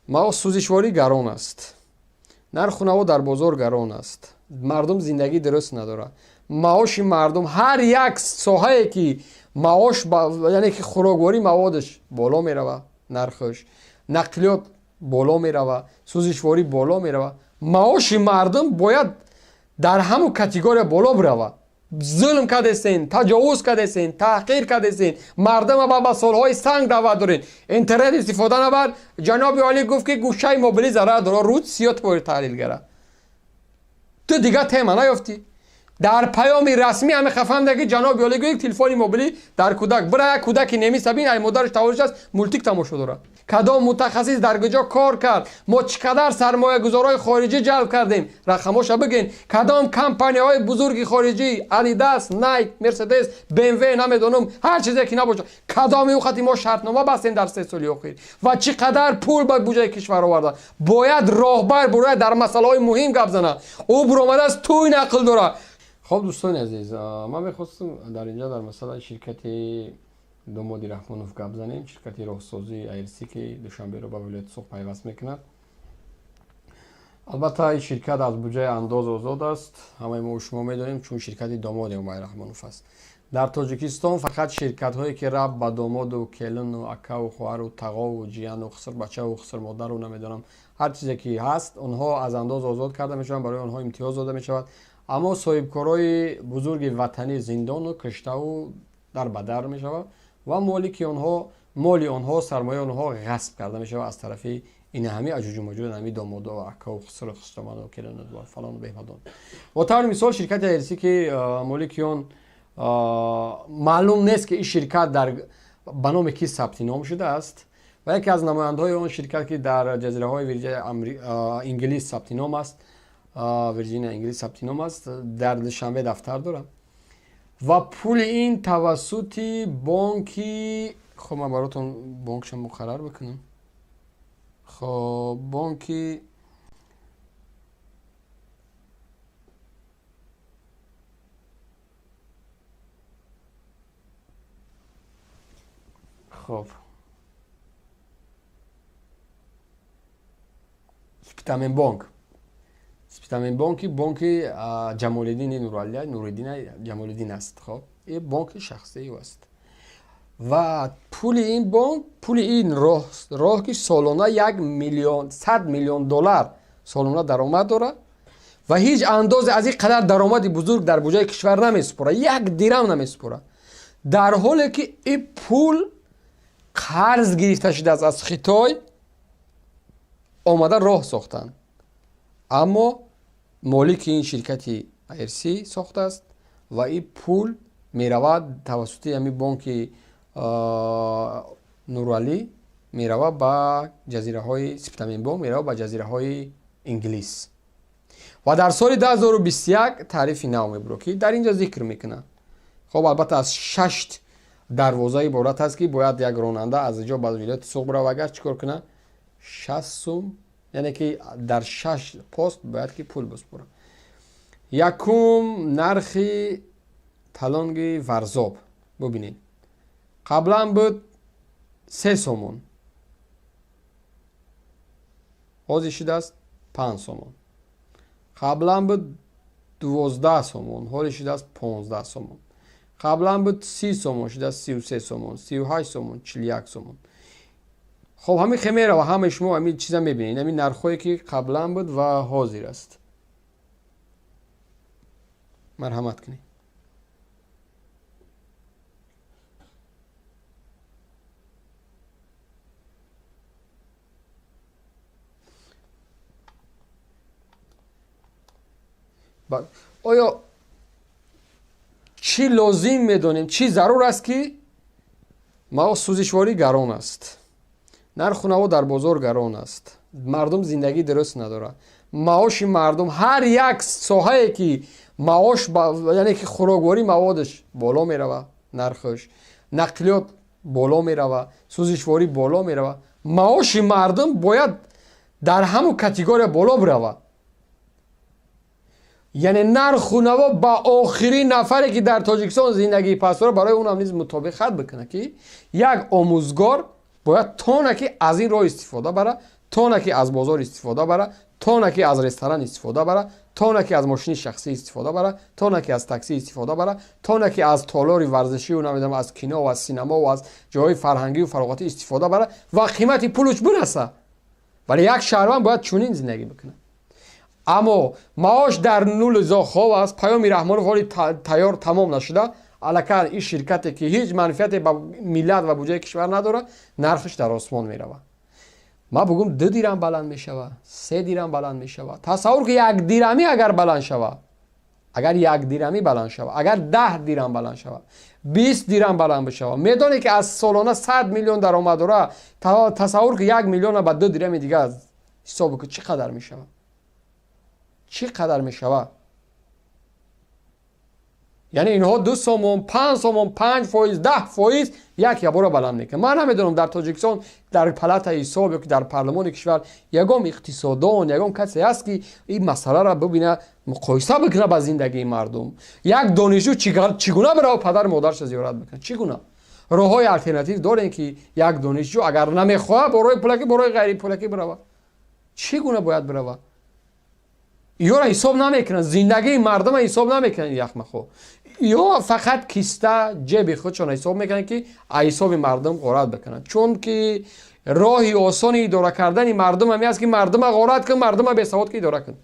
Сӯзишворӣ гарон аст, нарху наво дар бозор гарон аст, мардум зиндагӣ дуруст надорад. Маоши мардум ҳар як соҳае ки маош, яъне ки хӯрокворӣ маводаш боло мерава, нархаш, нақлиёт боло мерава, сӯзишворӣ боло мерава, маоши мардум бояд дар ҳамун категория боло бирава. Зулм кардесен, таҷовуз кардесен, таҳқир кардесен, мардума ба солҳои санг даъват дорен. Интернет истифода набар. Ҷаноби олӣ гуфт, ки гӯшаи мобилӣ зарар дорад, рӯз сиё твори таҳлилгара. Ту дигар тема наёфтӣ. Дар паёми расмӣ ҳами хафаҳмида, ки ҷаноби олӣ гӯяд, телефони мобилӣ дар кӯдак бира, як кӯдаки немиса бин, ай модараш таваллуд шудааст, мультик тамошо дорад. Кадом мутахассис дар куҷо кор кард? Мо чӣ қадар сармоягузорҳои хориҷӣ ҷалб кардем? Рақамоша бигӯен. Кадом компанияҳои бузурги хориҷӣ, Адидас, Найк, Мерседес, БМВ, намедонам, ҳар чизе ки набошад, кадоми ӯ хати мо шартнома бастем дар 3 соли охир ва чӣ қадар пул ба буҷаи кишвар оварда? Бояд роҳбар бояд дар масъалаҳои муҳим гап занад. Ӯ буромадааст, тӯй нақл дорад. Хоб, дӯстони азиз, ман мехостам дар инҷа дар масъалаи ширкати домоди Раҳмонов гап занем, ширкати роҳсозии АРС, ки Душанберо ба вилояти Суғд пайваст мекунад. Албатта, ин ширкат аз буҷаи андоз озод аст, ҳамаи мо шумо медонем, чун ширкати домоди Эмомалӣ Раҳмонов аст. Дар Тоҷикистон фақат ширкатҳое ки рабт ба домоду келину акаву хоҳару тағову ҷияну хусрбачаву хусрмодару намедонам, ҳар чизе ки ҳаст, онҳо аз андоз озод карда мешаванд, барои онҳо имтиёз дода мешавад. Аммо соҳибкорои бузурги ватанӣ зиндону киштаву дар бадар мешавад ва молики онҳо, моли онҳо, сармояи онҳо ғасб карда мешавад аз тарафи ин ҳами аҷуҷу маҷуҷ, ҳами домодо, акаву хусру хусромаду келину фалону беҳмадон. Бо таври мисол, ширкати АРС, ки молики он маълум нест, ки ин ширкат дар ба номи ки сабти ном шудааст, ва яке аз намояндаҳои он ширкат, ки дар ҷазираҳои Инглис сабти ном аст, Вирҷиния, Инглис сабти ном аст, дар Душанбе дафтар дорад ва пули ин тавассути бонки, хоб, ман баротон бонкша муқаррар бикунам. Хоб, бонки хоб, Спитаменбонк, Спитаменбонки, бонки Ҷамолиддини Нуралия, Нуриддин Ҷамолиддин аст. Хоб, ин бонки шахсии ӯ аст ва пули ин бонк, пули ин роҳ, ки солона 1 миллион 100 миллион доллар солона даромад дорад ва ҳеҷ андозе аз ин қадар даромади бузург дар буҷаи кишвар намесупорад, як дирам намесупорад, дар ҳоле ки ин пул қарз гирифта шудааст аз Хитой, омада роҳ сохтанд. Аммо молики ин ширкати АРС сохтааст ва ин пул меравад тавассути ҳамин бонки Нуралӣ, меравад ба ҷазираҳои Спитаменбонк, меравад ба ҷазираҳои Инглис. Ва дар соли 2021 таърифи нав мебуро, ки дар ин ҷо зикр мекунад. Хоб, албатта, аз шаш дарвоза иборат аст, ки бояд як ронанда аз ҷо ба вилояти Суғд бирава, агар чӣ кор кунад, 60 сум, яъне ки дар шаш пост бояд ки пул биспорад. Якум, нархи талонги Варзоб бубинед, қаблан буд 3 сомон, ҳозир шудааст 5 сомон. Қаблан буд 12 сомон, ҳоле шудааст 15 сомон. Қаблан буд 30 сомон, шудааст 33 сомон, 38 сомон, 41 сомон. Хоб, ҳамин хел мерава. Ҳамаи шумо ҳамин чиза мебинед, ҳамин нархҳое ки қаблан буд ва ҳозир аст. Марҳамат кунед. Оё чӣ лозим медонем, чӣ зарур аст, ки сӯзишворӣ гарон аст, нарху наво дар бозор гарон аст, мардум зиндагӣ дуруст надорад, маоши мардум ҳар як соҳае ки маош, яъне ки хӯрокворӣ маводаш боло мерава, нархаш, нақлиёт боло мерава, сӯзишворӣ боло мерава, маоши мардум бояд дар ҳамун категория боло бирава. Яъне нарху наво ба охирин нафаре, ки дар Тоҷикистон зиндагии паст дорад, барои унам низ мутобиқат бикунад, ки як омӯзгор бояд тона ки аз ин роҳ истифода бара. То на ки аз бозор истифода бара, то на ки аз ресторан истифода бара, то на ки аз мошини шахсӣ истифода бара, то на ки аз таксӣ истифода бара, то на ки аз толори варзишию, намедонам, аз кино ва аз синемо ва аз ҷойҳои фарҳангию фароғатӣ истифода бара ва қимати пулуш бираса. Вале як шаҳрванд бояд чунин зиндагӣ бикунад. Аммо маош дар нули зохов аст. Паёми Раҳмонов ҳоли тайёр тамом нашуда, аллакай ин ширкате, ки ҳеҷ манфиате ба миллат ва буҷаи кишвар надорад, нархаш дар осмон меравад. Ман бугум, 2 дирам баланд мешавад, 3 дирам баланд мешавад. Тасаввур ки, 1 дирамӣ агар баланд шавад, агар 1 дирамӣ баланд шавад, агар 10 дирам баланд шавад, 20 дирам баланд бишавад, медонед, ки аз солона 100 миллион даромад дора. Тасаввур ки, 1 миллиона ба 2 дирами дига ҳисоб бикун, чӣ қадар мешавад, чӣ қадар мешавад? Яъне инҳо 2 сомон, 5 сомон, 5%, 10% як ябора баланд мекунад. Ман намедонам, дар Тоҷикистон, дар палатаи ҳисоб ё ки дар парлумони кишвар ягон иқтисодон, ягон касе ҳаст, ки ин масъаларо бибина, муқоиса бикунад ба зиндагии мардум? Як донишҷӯ чӣ гуна бирава падару модарша зиёрат бикунад? Чӣ гуна роҳҳои алтернатив дорем, ки як донишҷӯ агар намехоҳад бо роҳи пулакӣ, бо роҳи ғайрипулакӣ бирава? Чӣ гуна бояд бирава? Ёро ҳисоб намекунанд, зиндагии мардума ҳисоб намекунанд яхмахо. Ё фақат киста ҷеби худшон ҳисоб мекунанд, ки аз ҳисоби мардум ғорат бикунанд. Чунки роҳи осони идора кардани мардум ҳаме аст, ки мардума ғорат кун, мардума бесавод ки идора кун.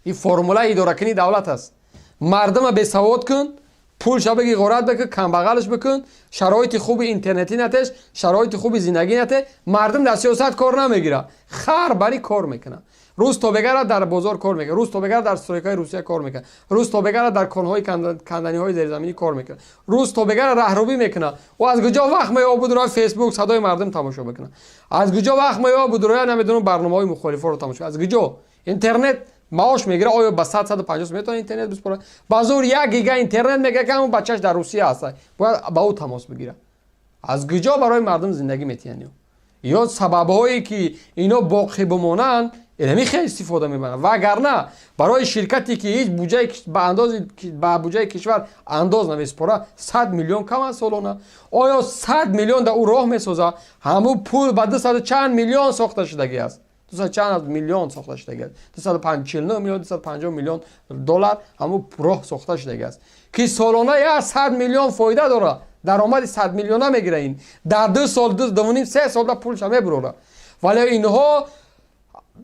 Ин формулаи идоракунии давлат аст: мардума бесавод кун, пулша бигӣ, ғорат бикун, камбағалш бикун, шароити хуби интернетӣ натеш, шароити хуби зиндагӣ нате. Мардум дар сиёсат кор намегирад, хар барӣ кор мекунад. Рӯз то бегара дар бозор кор мекунад, рӯз то бегара дар стройкаи Русия кор мекунад, рӯз то бегара дар конҳои канданиҳои зеризаминӣ кор мекунад, рӯз то бегара раҳрубӣ мекунад. Ӯ аз куҷо вақт меёбуд роя Фейсбук садои мардум тамошо бикунад? Аз куҷо вақт меёбуд роя, намедонам, барномаҳои мухолифоро тамошо? Аз куҷо? Интернет маош мегирад, оё ба 100, 150 метавонад интернет биспорад? Ба зур 1 гига интернет мегирад, ки ҳамон бачаш дар Русия аст, бояд ба ӯ тамос бигирад. Аз куҷо барои мардум зиндагӣ метиҳанд? Ё сабабҳое, ки ино боқӣ бимонанд, инами хел истифода мебаранд. Вагарна барои ширкате, ки ҳеҷ буҷаи ба андози ба буҷаи кишвар андоз намеспорад, 100 миллион кам аст солона. Оё 100 миллион дар ӯ роҳ месозад? Ҳамун пул ба дусаду чанд миллион сохта шудагӣ аст, дусад чанд миллион сохта шудагӣ аст, 249 миллион, 250 миллион доллар ҳамун роҳ сохта шудагӣ аст, ки солона 100 миллион фоида дорад, даромади 100 миллиона мегира. Ин дар 2 сол, дувним, 3 сол да пулша мебурора. Вале инҳо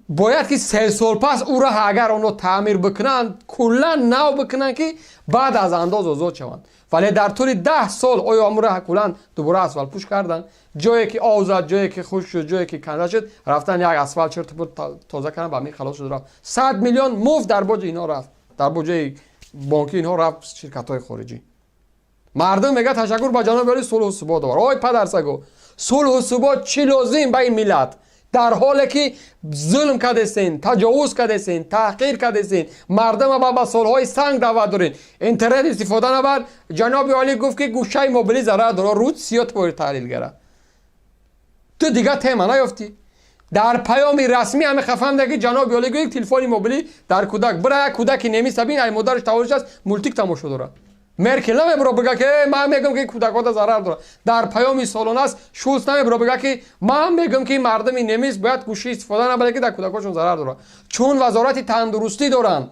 бояд ки 3 сол пас ӯ раҳ агар онро таъмир бикунанд, куллан нав бикунанд, ки баъд аз андоз озод шаванд. Вале дар тӯли 10 сол оё ҳамун раҳ куллан дубора асфалтпӯш карданд? Ҷое ки ов зад, ҷое ки хушк шуд, ҷое ки канда шуд, рафтан як асфалт чиртупур тоза кардан, ба ҳамин халос шуд, рафт. 100 миллион муфт дар боҷи инҳо рафт, дар боҷаи бонки инҳо рафт, ширкатҳои хориҷӣ. Мардум мегӯяд: «Ташаккур ба ҷаноби олӣ, сулҳу субот овар». Ой, падарсаго, сулҳу субот чӣ лозим ба ин миллат, дар ҳоле ки зулм кардесен, таҷовуз кардесен, таҳқир кардесен, мардума ба солҳои санг даъват дорен? Интернет истифода набар, ҷаноби олӣ гуфт, ки гӯшаи мобилӣ зарар дорад. Руд сиё твои таҳлилгара, ту дигар тема наёфтӣ? Дар паёми расмӣ ҳами хафаҳамда, ки ҷаноби олӣ гӯяд, телефони мобилӣ дар кӯдак бира. Як кӯдаки немиса бин, ай модараш таваллуд аст, мультик тамошо дорад. Меркел намебуро бига, ки ман мегӯям, ки кӯдакода зарар дорад. Дар паёми солона аст. Шулс намебуро бига, ки ман мегӯям, ки мардуми немис бояд гӯшӣ истифода набарад, ки дар кӯдакошон зарар дорад. Чун вазорати тандурустӣ доранд,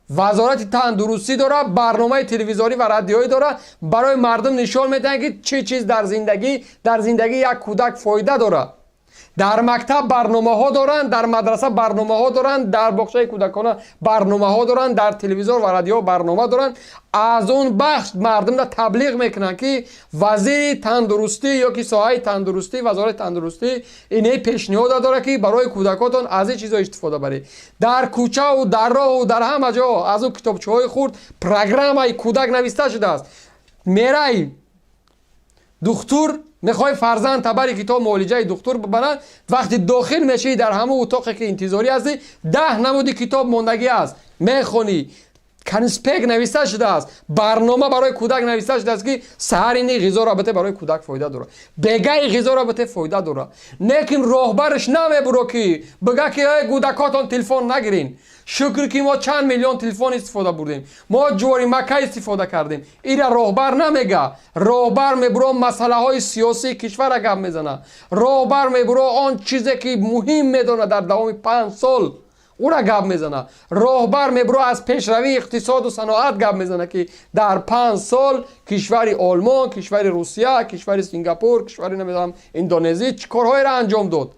вазорати тандурустӣ дорад, барномаи телевизорӣ ва радиоӣ дорад, барои мардум нишон медиҳанд, ки чӣ чиз дар зиндагии як кӯдак фоида дорад. Дар мактаб барномаҳо доранд, дар мадраса барномаҳо доранд, дар боғчаи кӯдакона барномаҳо доранд, дар телевизор ва радио барнома доранд. Аз он бахш мардумро таблиғ мекунанд, ки вазири тандурустӣ ё ки соҳаи тандурустӣ, вазорати тандурустӣ ине пешниҳода дорад, ки барои кӯдакотон аз ин чизҳо истифода баред. Дар кӯчаву дар роҳу дар ҳама ҷо аз он китобчаҳои хурд программаи кӯдак нависта шудааст. Мерай духтур, мехоҳӣ фарзанд табари китоб муолиҷаи духтур бибаранд, вақти дохил мешавӣ, дар ҳамон утоқе, ки интизорӣ ҳастӣ, 10 намуди китоб мондагӣ аст, мехонӣ. Конспект нависта шудааст, барнома барои кӯдак нависта шудааст, ки саҳар ини ғизоро бите, барои кӯдак фоида дорад, бегаи ғизоро бите, фоида дорад. Лекин роҳбараш намебуро, ки бига, ки эй кӯдакотон, телефон нагирин. Шукр, ки мо чанд миллион телефон истифода бурдем, мо ҷувори мака истифода кардем. Ира роҳбар намега. Роҳбар мебуро, масъалаҳои сиёсии кишварра гап мезанад. Роҳбар мебуро, он чизе ки муҳим медонад дар давоми 5 сол, ура гап мезанад. Роҳбар мебуро, аз пешравии иқтисоду саноат гап мезанад, ки дар 5 сол кишвари Олмон, кишвари Русия, кишвари Сингапур, кишвари, намедонам, Индонезӣ чӣ корҳоеро анҷом дод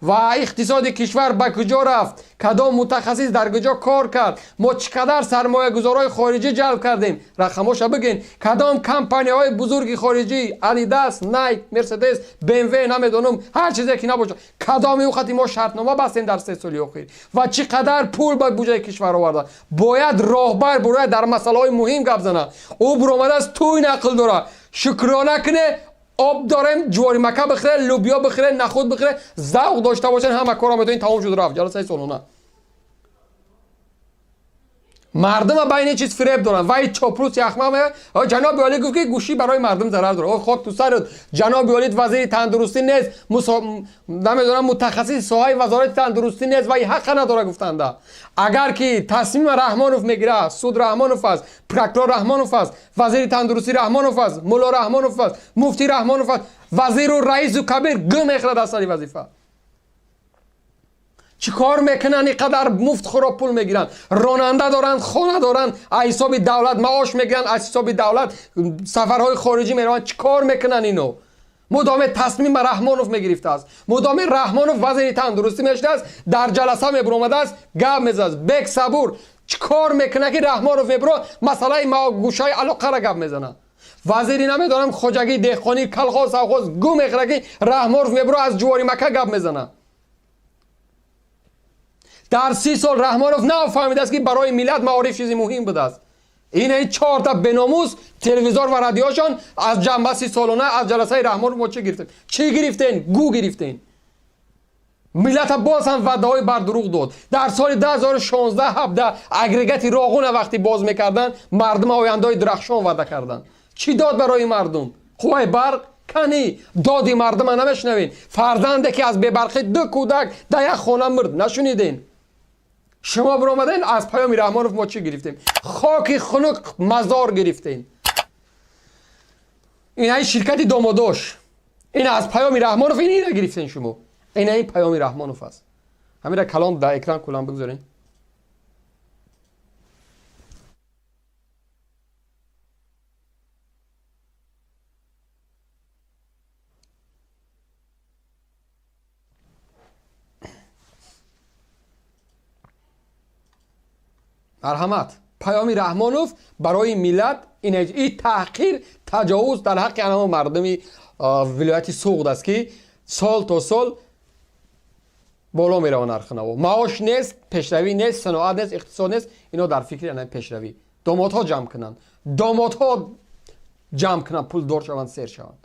ва иқтисоди кишвар ба куҷо рафт, кадом мутахассис дар куҷо кор кард, мо чӣ қадар сармоягузорҳои хориҷӣ ҷалб кардем. Рақамоша бигин, кадом компанияҳои бузурги хориҷӣ: Адидас, Найк, Мерседес, БМВ, намедонам, ҳар чизе ки набошад, кадоми ӯ хати мо шартнома бастем дар 3 соли охир ва чӣ қадар пул ба буҷаи кишвар оварда. Бояд роҳбар бурояд, дар масъалаҳои муҳим гап занад. Ӯ буромадааст, тӯй нақл дорад. Шукрона куне, об дорем, ҷувори мака бихӯре, лӯбиё бихӯре, нахуд бихӯре, завқ дошта бошен, ҳама корро метавонед. Тамом шуд, рафт ҷаласаи солона. Мардума ба ин чиз фиреб доранд. Вай чоплус яхма. Ҷаноби олӣ гуфт, ки гӯшӣ барои мардум зарар дорад. Хок ту сарат! Ҷаноби олӣ вазири тандурустӣ нест, намедонам, мутахассиси соҳаи вазорати тандурустӣ нест ва ҳаққа надора гуфтанда. Агар ки тасмима Раҳмонов мегира, суд Раҳмонов аст, прокурор Раҳмонов аст, вазири тандурустӣ Раҳмонов аст, мулло Раҳмонов аст, муфтӣ Раҳмонов аст, вазиру раису кабир гӯ мехӯрад аз сари вазифа. Чӣ кор мекунанд? Ин қадар муфтхӯро пул мегиранд, ронанда доранд, хона доранд, аз ҳисоби давлат маош мегиранд, аз ҳисоби давлат сафарҳои хориҷӣ мераванд. Чӣ кор мекунанд ино? Мудоме тасмима Раҳмонов мегирифтааст, мудоме Раҳмонов вазири тандурустӣ мешудааст, дар ҷаласа мебуромадааст, гап мезадааст. Бек Сабур чӣ кор мекунад, ки Раҳмонов мебуро, масъалаи гӯшаи алоқара гап мезанад? Вазири, намедонам, хоҷагии деҳқонӣ, колхоз, совхоз гӯ мехӯрад, ки Раҳмонов мебуро, аз ҷувори мака гап мезанад. Дар 30 сол Раҳмонов нафаҳмидааст, ки барои миллат маориф чизи муҳим будааст. Ин чорта беномус, телевизор ва радиошон аз ҷамъбасти солона, аз ҷаласаи Раҳмонов мо чӣ гирифтем? Чӣ гирифтен? Гӯ гирифтен. Миллата боз ҳам ваъдаҳои бардурӯғ дод. Дар соли 2016-17 агрегати Роғуна вақте боз мекарданд, мардума ояндаҳои дурахшон ваъда карданд. Чӣ дод барои мардум? Қувваи барқ кани? Доди мардума намешунавед. Фарзанде ки аз бебарқӣ ду кӯдак дар як хона мурд, нашуниден. Шумо биромаден, аз паёми Раҳмонов мо чӣ гирифтем? Хоки хунук мазор гирифтем. Инаи ширкати домодош, ин аз паёми Раҳмонов ин ина гирифтен шумо. Инаи паёми Раҳмонов аст. Ҳамира калон дар экран кулан бигзорен. Марҳамат, паёми Раҳмонов барои миллат ин таҳқир, таҷовуз дар ҳаққи анамо мардуми вилояти Суғд аст, ки сол то сол боло мерава нархи наво, маош нест, пешравӣ нест, саноат нест, иқтисод нест. Ино дар фикри ана пешравӣ домодҳо ҷамъ кунанд, домодҳо ҷамъ кунанд, пулдор шаванд, сер шаванд.